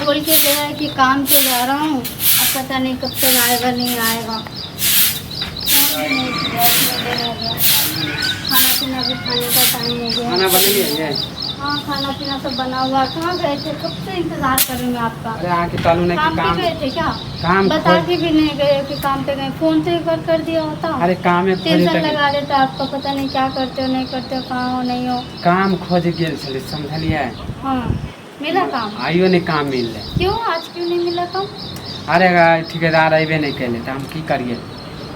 बोल के गया है कि काम पे जा रहा हूँ, अब पता नहीं कब तक आएगा नहीं आएगा। फोन भी नहीं किया, इतने देर हो गया। खाना पीना भी खाने का टाइम हो गया। खाना बनेलियै ये? हाँ, खाना पीना सब बना हुआ है। कहाँ गए थे? कब से इंतजार कर रही हूँ मैं आपका। अरे अहाँके कहलहुँ ने कि काम पे काम गए थे क्या? काम बता खोज के भी नहीं गए कि काम पे गए। फोन तो एक बार कर दिया होता। अरे कामे खोजे टेंशन तक लगा देता आपका, पता नहीं क्या करते हो नहीं करते हो, कहाँ हो नहीं हो। काम खोज गेल छलै, समझलियै? हाँ, मिला काम? आइयो नहि काम मिललै। क्यों, आज क्यों नहीं मिला काम? अरे ठेकेदार अयबे नहि केलै तऽ हम की करियै?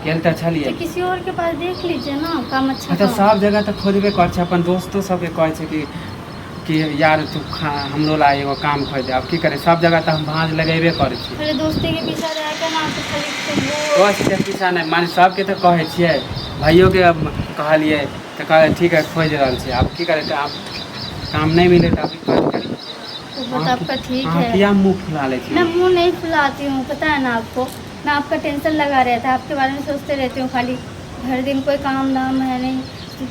गेल तऽ छलियै। तो किसी और के पास देख लीजिए ना काम अच्छा तऽ काम। सब जगह तऽ खोजबे करै छै, अपन दोस्तो सबके कहै छै कि यार तू खा हमरो ला एगो काम खोजि दे। आब की करै, सब जगह तऽ हम भाँज लगेबे करै छी। खाली दोस्ती के पीछा रह के ना तो खाली तो वो दोस्तके पीछा नहि, माने सबके तऽ कहै छियै, भाइयोके कहलियै तऽ कहै ठीक है खोजि रहल छी। आब की करै, तऽ आब काम नहि मिलै तऽ अभी कथी करियै? वो बात आपका ठीक अहाँ है। किया मुँह फुला लै मैं छी? मुंह नहीं फुलाती हूँ, पता है ना आपको। मैं आपका टेंशन लगा रहता है, आपके बारे में सोचते रहती हूँ खाली। हर दिन कोई काम धाम है नहीं,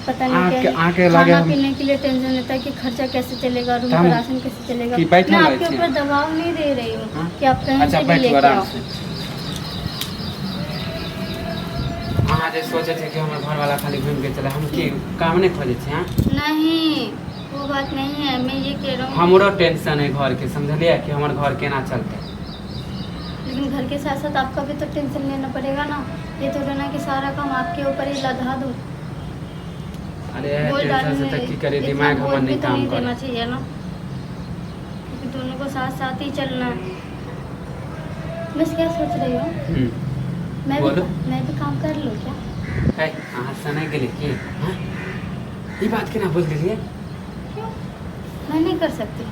पता नहीं आके क्या। आके लगे खाना हम पीने के लिए टेंशन रहता है कि खर्चा कैसे चलेगा, रूम तो का हम राशन कैसे चलेगा। कि बैठल मैं रहै आपके छियै? ऊपर दबाव नहीं दे रही हूँ हाँ? कि आप कहीं अच्छा से भी बैठू लेके आराम आओ। से। अहाँ जे सोचै छै कि हमर घरवाला खाली घुमि के चले, हम की काम नहि खोजै छी? हाँ? नहीं, वो बात नहीं है, मैं ये कह रहा हूँ। हमरो टेंशन है घरके, समझलियै कि हमर घर केना चलतै। लेकिन घर के साथ साथ आपका भी तो टेंशन लेना पड़ेगा ना। ये थोड़ा ना कि सारा काम आपके ऊपर ही लदा दूँ। अरे बोझ टेंशन से डालने तऽ की करियै, इतना दिमाग बोझ हमर भी नहि तो काम नहीं करै। देना चाहिए ना, क्योंकि दोनों को साथ साथ ही चलना है। बस क्या सोच रही हो? मैं भी बोलो। मैं भी काम कर लूँ क्या? है, अहाँ सनकि गेलियै की? हाँ? ई बात केना बोलि देलियै? क्यों, मैं नहीं कर सकती?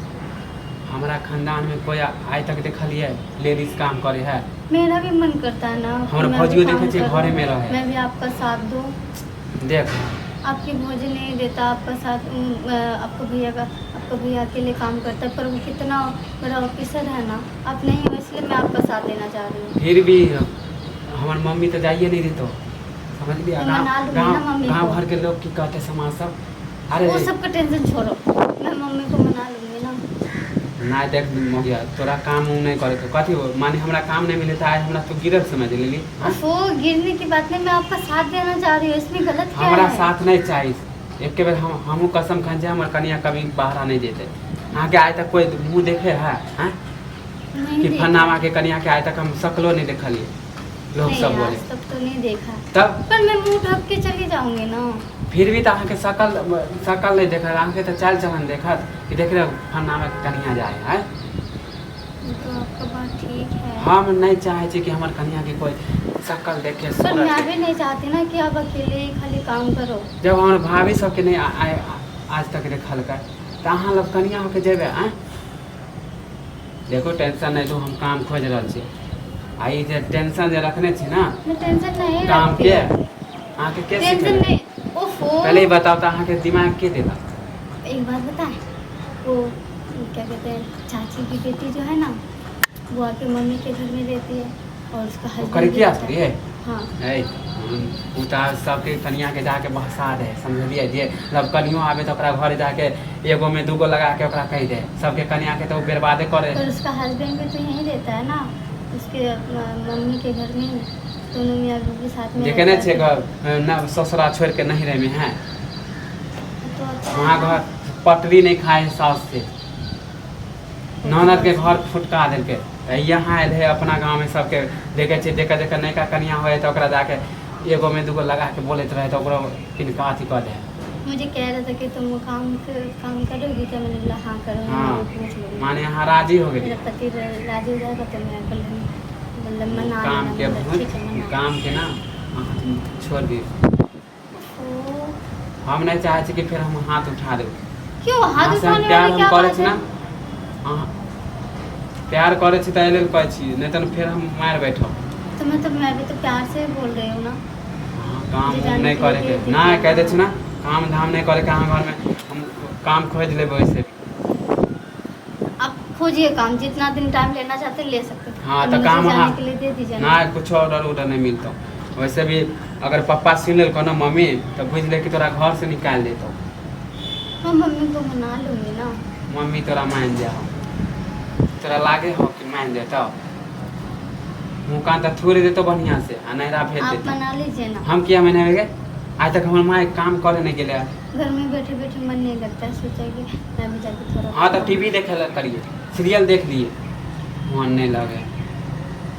हमरा खानदानमे कोइ आइ तक देखलियै लेडीज काम करै है? मेरा भी मन करता है ना कि हमर मैं भी भौजियो काम देखै छियै करूँ, घरेमे रहै। मैं भी आपका साथ दूँ। देख। आपकी भौजी नहीं देता आपका साथ। आपका भैया का, आपका भैया अकेले काम करता है, पर वो कितना बड़ा ऑफिसर है ना। आप नहीं हो, इसलिए मैं आपका साथ देना चाह रही हूँ। फिर भी हमर मम्मी तऽ जाइए नहि देतौ, समझलियै? तो मना गाँव लूंगी ना गाँव मम्मी गाँव को। घरके लोग की कहतै, समाज सब? अरे वो सबका टेंशन छोड़ो, मैं मम्मी को मना लूंगी ना। नहि देख मोगिया, तोरा काम उम नहि करैके कथी हो, माने हमरा काम नहि मिले तऽ आइ हमरा तू गिरल समझ लेली? हाँ? वो गिरने की बात नहीं, मैं आपका साथ देना चाह रही हूँ, इसमें गलत क्या हमरा है? साथ नहि चाही। एके बेर हम हमहूँ कसम खाइ छी, हमर कनिया कभी बाहरा नहि जेतै। अहाँके आइ तक कोइ मुँह देखे है? आँय? नहीं कि देखा। फन्नामा के कनिया के आइ तक हम शकलो नहि देखलियै, लोक नहीं, सब बोले। आज तक तो नहीं देखा। तब पर मैं मुंह ढक के चली जाऊंगी ना। फिर भी तऽ अहाँके शकल शकल नहि देखत, अहाँके तऽ चालि चलन देखत कि देख रहे फन्नामा के कनिया जाइ है। वो तो आपका बात ठीक है। हम नहि चाहै छी कि हमर कनिया के कोइ शकल देखे पर सूरत मैं देखे। भी नहीं चाहती ना कि आप अकेले ही खाली काम करो। जब हमर भाभी सबके नहि आज तक देखलकै तऽ अहाँ लग कनिया होके जेबै? आँय, देखो, टेंशन नहि लू, हम काम खोजि रहल छी। आ ई जे टेंशन जे रखने छी ना मैं टेंशन नहीं काम रखती के हूँ। अहाँके के टेंशन सिखेलक? नहीं, ओफो। पहले ही बताओ तऽ अहाँके दिमाग के देलक? एक बात बताएं, वो क्या कहते हैं, चाची की बेटी जो है ना, वो आके मम्मी के घर में रहती है और उसका ओ हस्बैंड करे भी किया रहता है। थोड़ी हाँ। है, ओ तऽ सबके कनियाके जाके बहसा दे, समझलियै? जे जब कनियो आबे तऽ ओकरा घर जाके एगो में दूगो लगा के ओकरा कहि दे सबके कनियाके, तऽ ओ बर्बादे करे। पर उसका हस्बैंड भी तो यहीं रहता है ना, उसके मम्मी के घर में ही। दोनों मियाँ बीवी साथ में देखे नहि रहता छियै है। घर न ससुरा छोड़ि के नहीं रहमे है। तो अच्छा है वहाँ ना। घर पटरी नहि खाए है सास से, ननद के घर फुटका देलकै। तऽ यहाँ आयल है अपना गाँवमे, सबके देखै छियै, जेकर जेकर नयका कनिया होइ है तऽ ओकरा जाके एगो में दूगो लगा के बोलैत रहै तऽ ओकरो किनका अथी कऽ दे। मुझे कह रहा था कि तुम काम काम करोगी क्या? मैंने बोला हाँ, करूँगी। हाँ। पूछ लूँगी। माने अहाँ राजी हो गेली? मेरा पति राजी हो जाएगा तो मैं कर लूँगी। मतलब मना काम लेना। के मतलब भूत ठीक है, मना। काम के ना अहाँ छोड़ दियौ। ओ, हम नहि चाहै छी कि फेर हम हाथ उठा देब। क्यों हाथ अहाँ से हम उठाने प्यार वाली हम क्या करै बात छी है? ना, अहाँ प्यार करै छी तऽ एहि लेल कहै छी, नहि तऽ फेर हम मारि बैठब। तो मैं भी तो प्यार से ही बोल रही हूँ ना। अहाँ काम जे उम जाने नहि के करैके लिए नहि कहि दै छी ना। ने, काम धाम नहि करैके। अहाँ घरमे हम काम खोजि लेबै ओहिसे भी। आप खोजिए काम, जितना दिन टाइम लेना चाहते हैं ले सकते हैं। हाँ पर तऽ मुझे काम जाने अहाँ के लिए दे दीजिए ना। नहि, कुछो ऑर्डर उर्डर नहि मिलतौ। वैसे भी अगर पप्पा सुनि लेलकौ ने मम्मी, तऽ बुझि ले कि तोरा घरसँ निकालि देतौ। हम मम्मी को मना लूंगी ना। मम्मी तोरा मानि जाओ। तोरा लागे हो कि मान जेतौ? मुँह कान तऽ थोड़े देतौ बढ़िया से आ नैहरा भेज आप देतौ। मना लीजिए ना। हम किया मनेबे? आइ तक हमर माय काम करे नहीं गेलै। घर में बैठे बैठे मन नहीं लगता है, सोचा कि मैं भी जाके थोड़ा। हाँ, तो टीवी देखे ला करिए, सीरियल देख लिए, मन नहीं लगे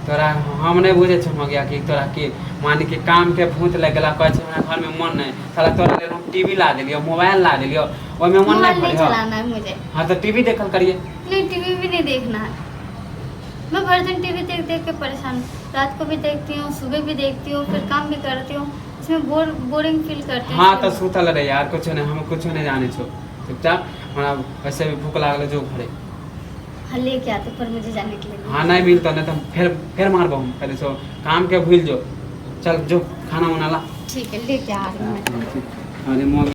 तोरा। हम नहीं बुझे छौ मगिया कि तोरा के मान के काम के भूत लग गेला। कहै छै हमरा घरमे मन नहीं। साला तोरा लेल हम टीवी ला देलियो, मोबाइल ला देलियो, ओहिमे मन मोबाइल नहीं नहीं भरे हो। चलाना है मुझे। हाँ, तो टीवी देखल करिए। नहीं, टीवी भी नहीं देखना है। मैं भर दिन टीवी देख देख के परेशान हूँ। रात को भी देखती हूँ, सुबह भी देखती हूँ, फिर काम भी करती हूँ, इसमें बोरिंग फील करती हूँ। हाँ, तो इसलिए। सुतल रहे यार, कुछो नहीं, हम कुछो नहीं जाने छो। चुपचाप, हमरा वैसे भी भूख लागल, जो घरे। हाँ, लेके आते, पर मुझे जाने के लिए। हाँ, नहीं मिलता नहीं तो हम फिर मारबो। हम पहले सो काम के भूल जो, चल जो खाना उना ला। ठीक है, लेके आ रही हूँ मैं। अरे मोर।